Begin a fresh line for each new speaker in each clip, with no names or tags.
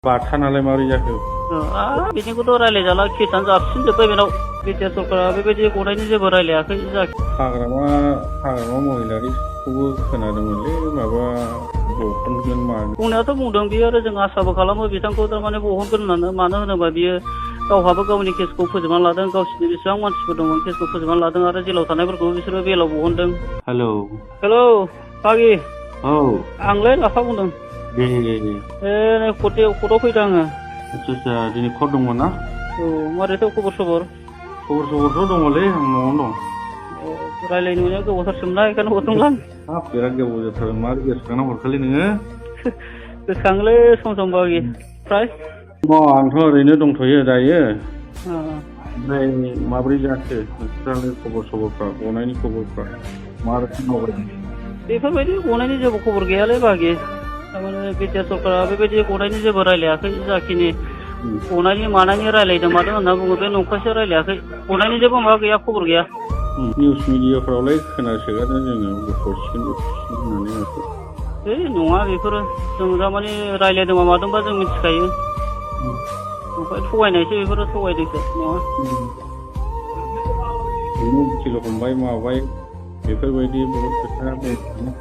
बाथानालाय माबोरै जाखो?
बिदिखौथ' रायलायजाला केसानो जाबसिनजोब्बाय बेनाव बिटिआर सरकारा बेबायदि गनायनि जेबो रायलायाखै जायाखै।
हाग्रामा महिलारिखौबो खोनादोंमोनलै माबा बहनगोन मागोन।
बुंनायाथ' बुंदों बियो आरो जों आसाबो खालामो बिथांखौ थारमाने बहनगोन होननानै। मानो होनोबा बियो गावहाबो गावनि केसखौ फोजोबनानै लादों, गावसिनि बेसेबां मानसिफोर दंमोन केसखौ फोजोबनानै लादों आरो जेलाव थानायफोरखौ बिसोरो बेलाव बहनदों। हेलौ बागि आंलाय लाफा बुंदों।
दे
नै कर्टआव फैदों आङो।
आदसा दिनै कर्ट दंमोन ना?
औ मारैथो खबर सबरथ'
दङलै आं न'आवनो दं।
रायलायनो मोननाया गोबावथारसोमोनना बेखायनो हरदोंमोन आं।
बिराद गोबाव जाथारबाय मारै गोसोखांना हरखोलै नोङो?
गोसोखाङोलै सम बागि फ्राय।
आंथ' ओरैनो दंथ'यो दायो। ओमफ्राय माबोरै जाखो नोंस्रालाय खबर सबरफ्रा, गनायनि खबरफ्रा मा रोखोम मावबाय?
बेफोरबायदि गनायनि जेबो खबर गैयालै बागि। थारमाने बिटिआर सरकारा बेबायदि गनायनि जेबो रायलायाखै। जाखिनि गनायनि मानायनि रायलायदों मादों होनना बुङो बे नंखायसो रायलायाखै। गनायनि जेबो माबा गैया, खबर गैया।
निउस मिडियाफ्रावलाय खोनासोगारो जोङो हरसिगोन होननानै माथो।
नङा बेफोरो जों थारमाने रायलायदोंबा मादोंबा जों मिथिखायो। ओमफ्राय थगायनायसो बेफोरो, थगायदोंसो नङा।
उकिल हमबाय माबाय बेफोरबायदि बहुद खोथा दं।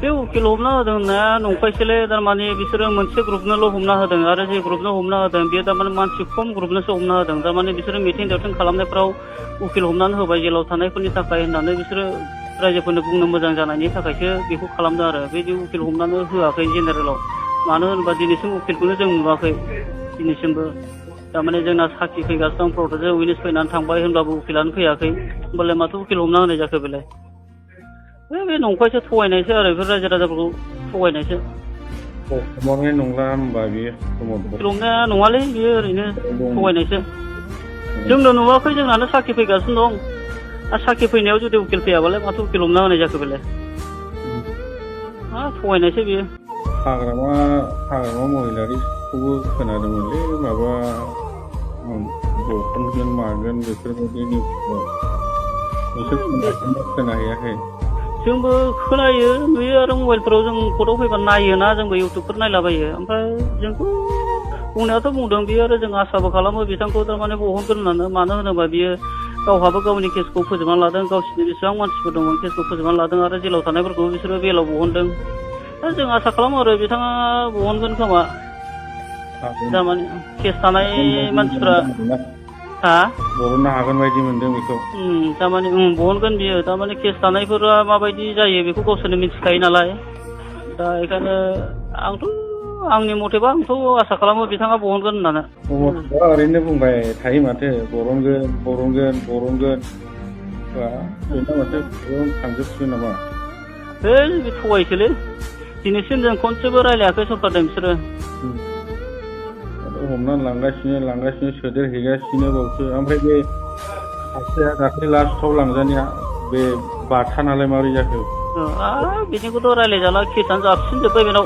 बे उकिल हमना होदों होननाया नंखायसोलै। थारमाने बिसोरो मोनसे ग्रुपनोल' हमना होदों आरो जे ग्रुपनो हमना होदों बेयो थारमाने मानसि खम ग्रुपनोसो हमना होदों। थारमाने बिसोरो मिथिं दावथिं खालामनायफ्राव उकिल हमनानै होबाय जेलाव थानायफोरनि थाखाय होननानै बिसोरो रायजोफोरनो बुंनो मोजां जानायनि थाखायसो बेखौ खालामदों आरो। बिदि उकिल हमनानै होआखै जेनेरेलाव। मानो होनोबा दिनैसिम उकिलखौनो जों नुवाखै दिनैसिमबो। थारमाने जोंना साखि फैगासिनो दं, प्रटेस्ट उइटनेस फैनानै थांबाय होनबाबो उकिलानो फैयाखै। होमबालाय माथो उकिल हमना होनाय जाखो बेलाय? बे नंखायसो, थगायनायसो आरो बेफोर रायजो राजाफोरखौ थगायनायसो।
हमनाय नंला होनबा बेयो
उकिल हमनाया नङालै बेयो ओरैनो थगायनायसो। जोंनो नुवाखै, जोंनानो साखि फैगासिनो दं। आरो साखि फैनायाव जुदि उकिल फैयाबालाय माथो उकिल हमना होनाय जाखो बेलाय? थगायनायसो बेयो।
हाग्रामा महिलारिखौबो खोनादोंमोनलै माबा बहनगोन मागोन बेफोरबायदि निउसखौ। नोंसोर खोनाहैयाखै?
जोंबो खोनायो नुयो आरो मबाइलफोराव जों कर्टआव फैबा नायोना, जोंबो इउटुबफोर नायलाबायो। ओमफ्राय जोंथ' बुंनायाथ' बुंदों बियो आरो जों आसाबो खालामो बिथांखौ थारमाने बहनगोन होननानै। मानो होनोबा बियो गावहाबो गावनि केसखौ फोजोबनानै लादों, गावसिनि बेसेबां मानसिफोर दंमोन केसखौ फोजोबनानै लादों आरो जेलाव थानायफोरखौ बिसोरो बेलाव बहनदों। दा जों आसा खालामो आरो बिथाङा बहनगोन खोमा। थारमाने केस थानाय मानसिफ्रा
बहननो हागोन बायदि मोनदों बेखौ।
थारमाने बहनगोन बियो। थारमाने केस थानायफोरा माबायदि जायो बेखौ गावसोरनो मिथिखायो नालाय। दा बेखायनो आंनि मथेबा आंथ' आसा खालामो बिथाङा बहनगोन होननानै।
ओरैनो बुंबाय थायो माथो बरनगोन बेना माथो थांजोबसिगोन नामा?
बे थगायसोलै। दिनैसिम जों खनसेबो रायलायाखै सरकारजों बिसोरो।
हमनानै लांगासिनो सोदेरहैगासिनो बावसो। ओमफ्राय बे सासेया दाख्लै लास्टआव लांजानाया बे बाथानालाय माबोरै जाखो?
बिदिखौथ' रायलायजाला केसानो जाबसिनजोब्बाय बेनाव।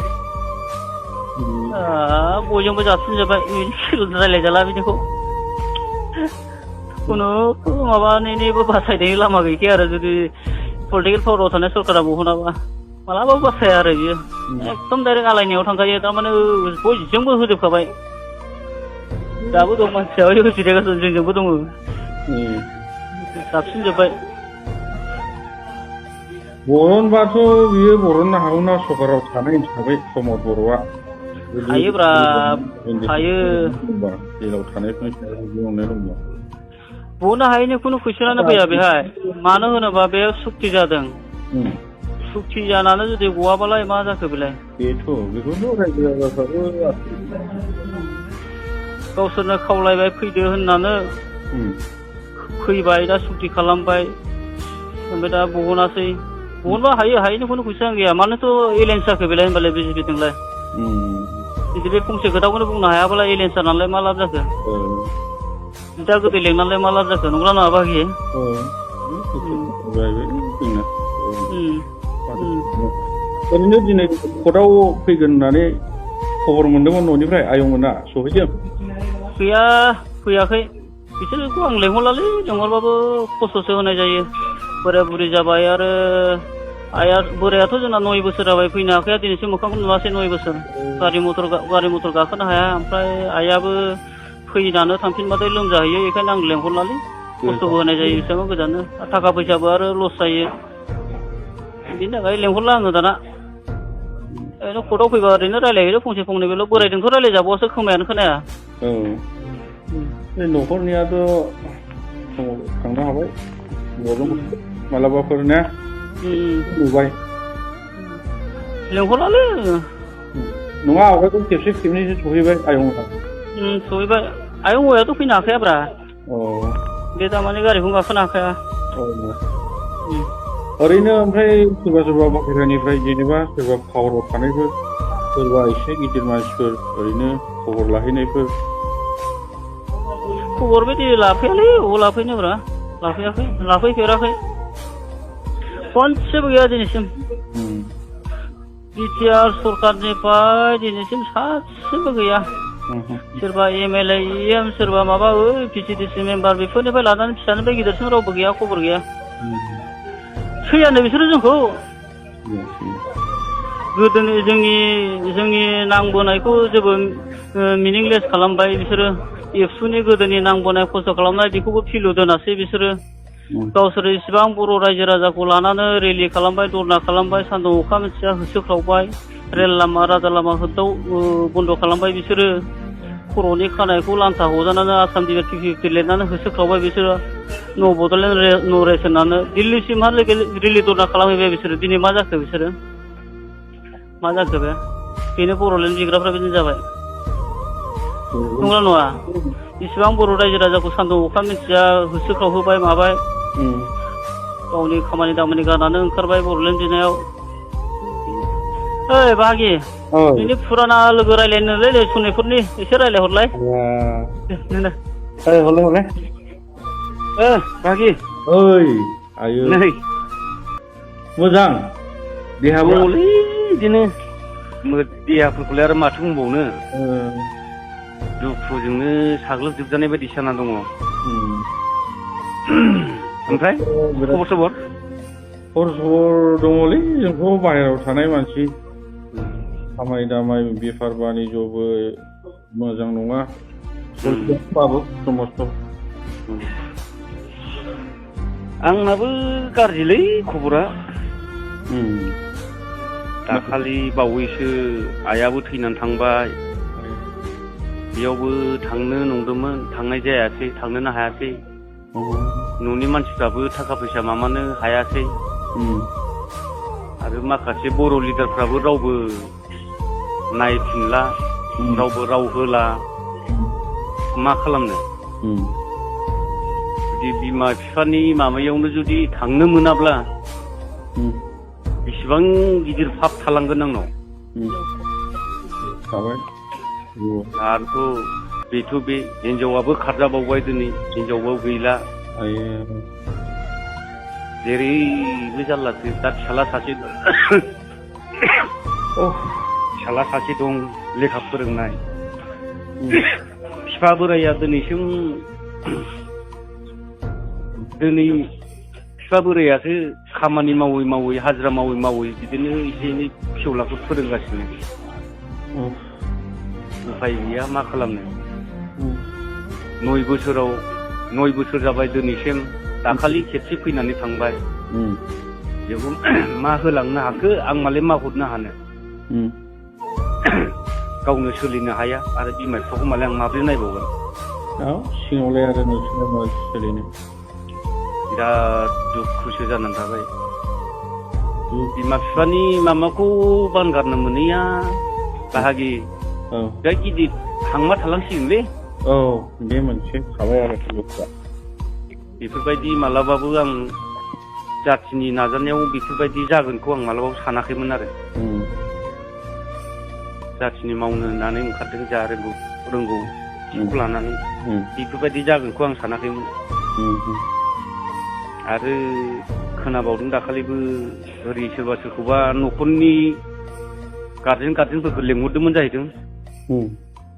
बयजोंबो जाबसिनजोब्बाय। रायलायजाला बिदिखौ। खुनु माबानिबो बासायनायनि लामा गैखाया आरो जुदि पलिटिकेल पावाराव थानाय सरकारा बहनाबा। मालाबाबो बासाया आरो बियो। एकदम डाइरेक्ट आलायनायाव थांखायो। थारमाने बयजोंबो होजोबखाबाय। दाबो दं मानसिया होफिनगासिनो, जोंजोंबो दङ। जाबसिनजोब्बाय।
बरनबाथ' बियो बरननो हागौना सरकाराव थानाय हिसाबै प्रमद बर'आ।
हायोब्रा हायो।
जेलाव थानायफोरनि सायाव बुंनाय दंबा
बहननो हायैनि खुनु कुइसनानो फैया बेहाय। मानो होनोबा बे सुक्ति जादों। सुक्ति जानानै जुदि गवाबालाय मा जाखो बेलाय?
बेखौथ' रायजो राजाफ्राबो
गावसोरनो खावलायबाय फैदो होननानै फैबाय, दा सुक्ति खालामबाय, ओमफ्राय दा बहनासै। बहनबा हायो, हायैनि खुनु कुइसन गैया। मानोथ' एलायन्स जाखो बेलाय होनबालाय बिजेपिजोंलाय? जुदि बे फंसे खोथाखौनो बुंनो हायाबालाय एलायन्स जानानैलाय मा लाब जाखो? बिदा गोदै लेंनानैलाय मा लाब जाखो? नंगौना नङा बागि?
ओरैनो दिनै कर्टआव फैगोन होननानै खबर मोनदोंमोन न'निफ्राय आयंमोना, सहैदों?
गैया, फैयाखै। बिसोरखौ आं लेंहरलालै, लेंहरबाबो खस्थ'सो होनाय जायो। बोराय बुरि जाबाय आरो आइया बोरायाथ' जोंना 9 बोसोर जाबाय फैनो हाखाया दिनैसिम मोखांखौ नुवासै 9 बोसोर गारि मटर गाखोनो हाया ओमफ्राय आइयाबो फैनानै थांफिनबाथाय लोमजाहैयो बेखायनो आं लेंहरलालै खस्थ'बो होनाय जायो बेसेबां गोजाननो थाखा फैसाबो आरो लस जायो बिनि थाखाय लेंहरला आङो दाना ओरैनो कर्टआव फैबा ओरैनो रायलायहैयो फंसे फंनै बेल' बोरायजोंथ' रायलायजाबावासो खोमायानो खोनाया
औ बे न'खरनियाथ' थांनो हाबाय बजों मालाबाफोर ना नुबाय
लेंहरलालै
नङा आवगायथ' खेबसे खेबनैसो सहैबाय आयंआ
सहैबाय आयं हौवायाथ' फैनो हाखायाब्रा
औ
बे दामानि गारिखौनो गाखोनो हाखाया
ओरैनो ओमफ्राय सोरबा सोरबा बाहेरानिफ्राय जेनेबा सोरबा पावाराव थानायफोर सोरबा एसे गिदिर मानसिफोर ओरैनो खबर लाहैनायफोर
खबर बिदि लाफैयालै अबाव लाफैनोब्रा लाफैयाखै लाफैफेराखै खनसेबो गैया दिनैसिम बिटिआर सरकारनिफ्राय दिनैसिम सासेबो गैया सोरबा एमएलए EM सोरबा माबा PCDC मेम्बार बेफोरनिफ्राय लानानै फिसानिफ्राय गिदिरसिम रावबो गैया खबर गैया सैयानो बिसोरो जोंखौ गोदोनि जोंनि नांबोनायखौ जेबो मिनिंलेस खालामबाय बिसोरो एबसुनि गोदोनि नांबोनाय खस्थ' खालामनाय बेखौबो फिलु दोनासै बिसोरो गावसोर इसिबां बर' रायजो राजाखौ लानानै रेलि खालामबाय धरना खालामबाय सान्दुं अखा मिथिया होसोख्रावबाय रेल लामा राजा लामा होदाव बन्द' खालामबाय बिसोरो खर'नि खानायखौ लान्था हजानानै आसाम डिबेट लिरनानै होसोख्रावबाय बिसोरो न' बड'लेण्ड न' रेस होननानै दिल्लीसिमहालागै रेलि धरना खालामहैबाय बिसोरो दिनै मा जाखो बिसोरो मा जाखो बे बेनो बर'लेण्ड बिग्राफ्रा बिदिनो जाबाय नंगौना नङा इसिबां बर' रायजो राजाखौ सान्दुं अखा मिथिया होसोख्रावहोबाय माबाय गावनि खामानि दामानि गारनानै ओंखारबाय बर'लेण्ड बिनायाव ओइ बाहागि नोंनि फुराना लोगो रायलायनोलै सनितपुरनि एसे रायलायहरलाय
हरलाय
बाहागि
ओइ आयो
नै
मोजां देहाबो
बिदिनो देहाफोरखौलाय आरो माथो बुंबावनो दुखुजोंनो साग्लोबजोबजानाय बायदि जाना दङ ओमफ्राय खबर सबर
दङलै जोंथ' बाहेरायाव थानाय मानसि खामानि दामानि बेफार बानिज्यबो मोजां नङा बाबो समस्थ
आंनाबो गाज्रिलै खबरा दाखालि बावैसो आइयाबो थैनानै थांबाय बेयावबो थांनो नंदोंमोन थांनाय जायासै थांनोनो हायासै न'नि मानसिफ्राबो थाखा फैसा मामानो हायासै आरो माखासे बर' लिडारफ्राबो रावबो नायफिनला रावबो राव होला मा खालामनो जुदि बिमा बिफानि माबायावनो जुदि थांनो मोनाब्ला बेसेबां गिदिर पाप थालांगोन आंनाव आरोथ' बेथ' बे हिनजावाबो खारजाबावबाय दिनै हिनजावबो गैला जेरैबो जारलासो दा फिसाला सासे दं लेखा फोरोंनाय बिफा बोराया दिनै बिफा बोरायासो खामानि मावै हाजिरा मावै बिदिनो एसे एनै फिसौलाखौ फोरोंगासिनो उफाय गैया मा खालामनो 9 बोसोर जाबाय दिनैसिम दाखालि खेबसे फैनानै थांबाय बेखौ मा होलांनो हाखो आं मालाय मा हरनो हानो गावनो सोलिनो हाया आरो बिमा बिफाखौ मालाय आं माबोरै नायबावगोन
सिङावलाय आरो नोंसोरना मा सोलिनो
बिराद दुखुसो जानानै थाबाय बिमा बिफानि माबाखौ बानगारनो मोनैया बाहागि बिराद गिदिर थांबा थालांसिगोनलै
बे मोनसे थाबाय आरो लोगोफ्रा
बेफोरबायदि मालाबाबो आं जाथिनि नाजानायाव बेफोरबायदि जागोनखौ आं मालाबाबो सानाखैमोन आरो जाथिनि मावनो होननानै ओंखारदों जा रोंगौ बेखौ लानानै बेफोरबायदि जागोनखौ आं सानाखैमोन आरो खोनाबावदों दाखालिबो ओरै सोरखौबा न'खरनि गार्जेनफोरखौ लेंहरदोंमोन जाहैदों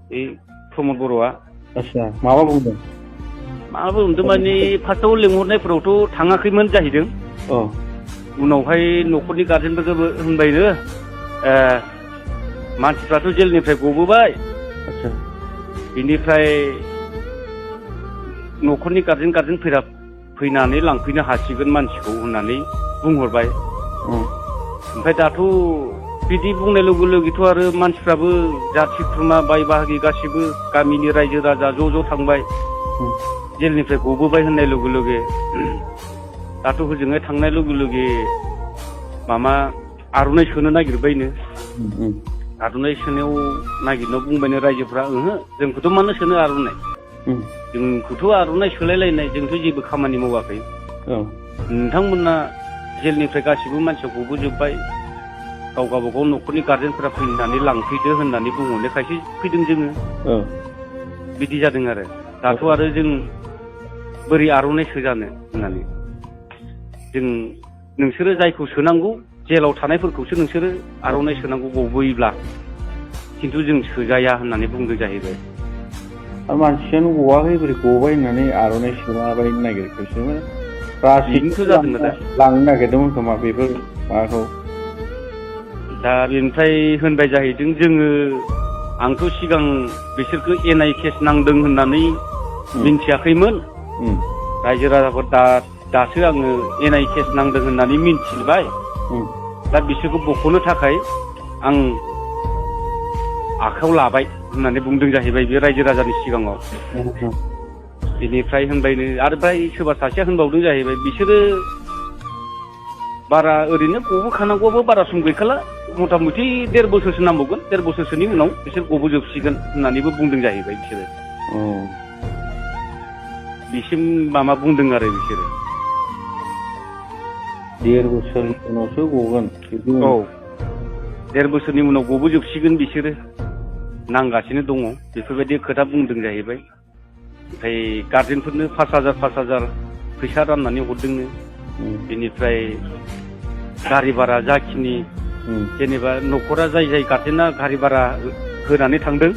बे प्रमद बर'आ
माबा बुंदों
माने फार्स्टआव लेंहरनायफोरावथ' थाङाखैमोन जाहैदों
उनावहाय न'खरनि गारजेनफोरखौ होनबायनो मानसिफ्राथ' जेलनिफ्राय गबोबाय
आतसा
बेनिफ्राय न'खरनि गारजेन फैनानै लांफैनो हासिगोन मानसिखौ होननानै बुंहरबाय ओमफ्राय दाथ' बिदि बुंनाय लोगो लोगोथ' आरो मानसिफ्राबो जाथि खुरमा बाय बाहागि गासिबो गामिनि रायजो राजा ज' थांबाय जेलनिफ्राय गबोबाय होननाय लोगो लोगो दाथ' हजोंहाय थांनाय लोगो लोगो मामा आर'नाइ सोनो नागिरबायनो आर'नाइ सोनायाव नागिरनो बुंबायनो रायजोफ्रा ओहो जोंखौथ' मानो सोनो आर'नाइ जोंखौथ' आर'नाइ सोलायलायनाय जोंथ' जेबो खामानि मावाखै नोंथांमोना जेलनिफ्राय गासिबो मानसिया गबोजोब्बाय गावबागाव न'खरनि गारजेनफोरा फैनानै लांफैदो होननानै बुंहरनायखायसो फैदों जोङो बिदि जादों आरो दाथ' आरो जों बोरै आर'नाइ सोजानो होननानै जों नोंसोरो जायखौ सोनांगौ जेलाव थानायफोरखौसो नोंसोरो आर'नाइ सोनांगौ गबोयोब्ला खिन्थु जों सोजाया होननानै बुंदों जाहैबाय
मानसियानो गवाखै बोरै गबाय होननानै आर'नाइ सोलाबायनो नागिरखोसोमोन
बेनोथ' जादों दा
लांनो नागिरदोंमोन खोमा बेफोर माबाखौ
दा बेनिफ्राय होनबाय जाहैदों जोङो आंथ' सिगां बिसोरखौ एनआइ केस नांदों होननानै मिन्थियाखैमोन रायजो राजाफोर दासो आङो एनआइ केस नांदों होननानै मिन्थिबाय दा बिसोरखौ बख'नो थाखाय आं आखायाव लाबाय होननानै बुंदों जाहैबाय बे रायजो राजानि सिगाङाव बेनिफ्राय होनबायनो आरो फ्राय सोरबा सासेया होनबावदों जाहैबाय बिसोरो बारा ओरैनो गबोखानांगौआबो बारा सम गैखाला मथा मथि 1.5 बोसोरसो नांबावगोन 1.5 बोसोरसोनि उनाव बिसोर गबोजोबसिगोन होननानैबो बुंदों जाहैबाय बिसोरो बिसिम मामा बुंदों आरो बिसोरो
1.5 बोसोरनि उनावसो गगोन
औ 1.5 बोसोरनि उनाव गबोजोबसिगोन बिसोरो नांगासिनो दङ बेफोरबायदि खोथा बुंदों जाहैबाय ओमफ्राय गारजेनफोरनो 5,000 फैसा राननानै हरदोंनो बेनिफ्राय गारि भारा जाखिनि जेनेबा न'खरा जाय गारजेना गारि भारा होनानै थांदों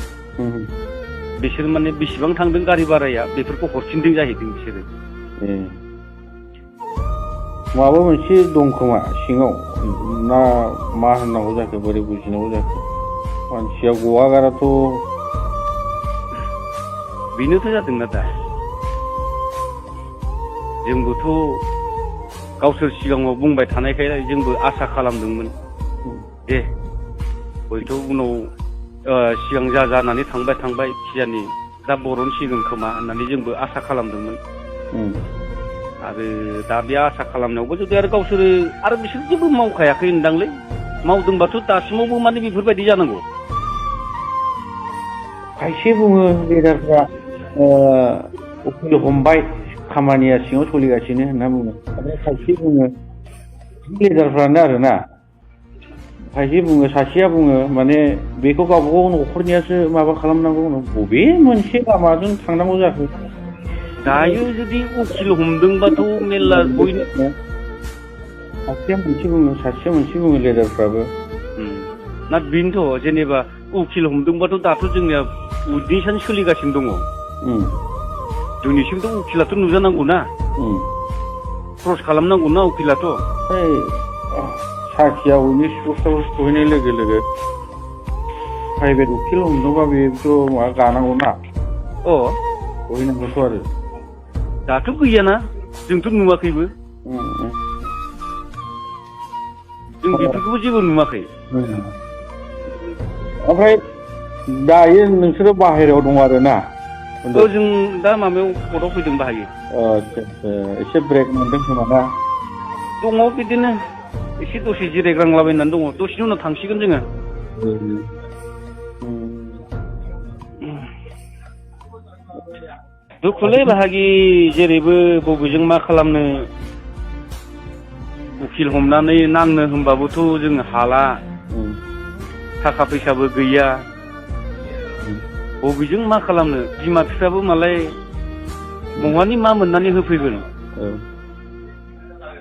बिसोर माने बेसेबां थांदों गारि भाराया बेफोरखौ हरफिनदों जाहैदों बिसोरो
माबा मोनसे दं खोमा सिङाव ना मा होननांगौ जाखो बोरै बुजिनांगौ जाखो मानसिया गवागाराथ'
बेनोथ' जादोंना दा जोंबोथ' गावसोर सिगाङाव बुंबाय थानायखाय जोंबो आसा खालामदोंमोन दे हयथ' उनाव सिगां जानानै थांबाय खिजानि दा बरनसिगोन खोमा होननानै जोंबो आसा खालामदोंमोन आरो दा बे आसा खालामनायावबो जुदि आरो गावसोरो आरो बिसोर जेबो मावखायाखै होनदांलै मावदोंबाथ' दासिमावबो माने बेफोरबायदि जानांगौ
खायसे बुङो लिडारफ्रा उकिल हमबाय खामानिया सिङाव सोलिगासिनो होनना बुङो आरो खायसे बुङो लिडारफ्रानो आरोना खायसे बुङो सासेया बुङो माने बेखौ गावबागाव न'खरनियासो माबा खालामनांगौ बबे मोनसे लामाजों थांनांगौ जाखो
दायो जुदि उकिल हमदोंबाथ' मेरला बयनो
सासेया मोनसे बुङो लिडारफ्राबो
ना बेनोथ' जेनेबा उकिल हमदोंबाथ' दाथ' जोंनिया उइटनेसआनो सोलिगासिनो दङ जोंनिसिमथ' उकिलाथ' नुजानांगौ ना क्रस खालामनांगौ ना उकिलाथ'
साखिया उइटनेस पस्टआव सहैनाय लोगो लोगो प्राइभेट उकिल हमदोंबा बेथ' माबा गानांगौ ना सहैनांगौथ' आरो
दाथ' गैयाना जोंथ' नुवाखैबो जों बेफोरखौबो जेबो नुवाखै
ओमफ्राय दायो नोंसोरो बाहेरायाव दं आरो ना
जों दा माबायाव कर्टआव फैदों बाहायो
एसे ब्रेक मोनदों खोमा ना
दङ बिदिनो एसे दसे जिरायग्रांलाबायनानै दङ दसेनि उनाव थांसिगोन जोङो दुखुलै बाहागि जेरैबो बबेजों मा खालामनो उकिल हमनानै नांनो होनबाबोथ' जों हाला थाखा फैसाबो गैया बबेजों मा खालामनो बिमा बिफायाबो मालाय बहानि मा मोननानै होफैगोन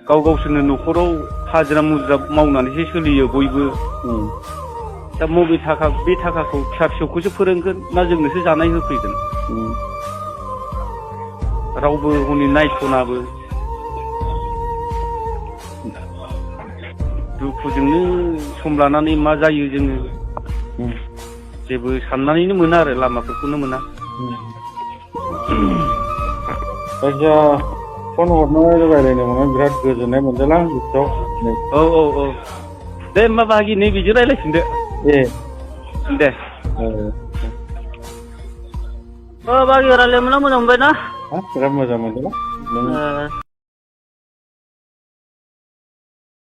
गावसोरनो न'खराव हाजिरा मुजिरा मावनानैसो सोलियो बयबो दा बे थाखाखौ फिसा फिसौखौसो फोरोंगोन ना जोंनोसो जानाय होफैगोन रावबो हनै नायस'नाबो दुखुजोंनो सम लानानै मा जायो जोङो जेबो साननानैनो मोना आरो लामाफोरखौनो मोना।
जायखिया फन हरनानै रायज्लायनो मोननानै बिराद गोजोननाय मोनदोंलां गोसोआव।
औ दे होमबा बाहागि नै बिदि रायज्लायफिनदो दे
बाहागि रायज्लायनो मोनना मोजां मोनबाय ना?
बिराद मोजां मोनदोंलां।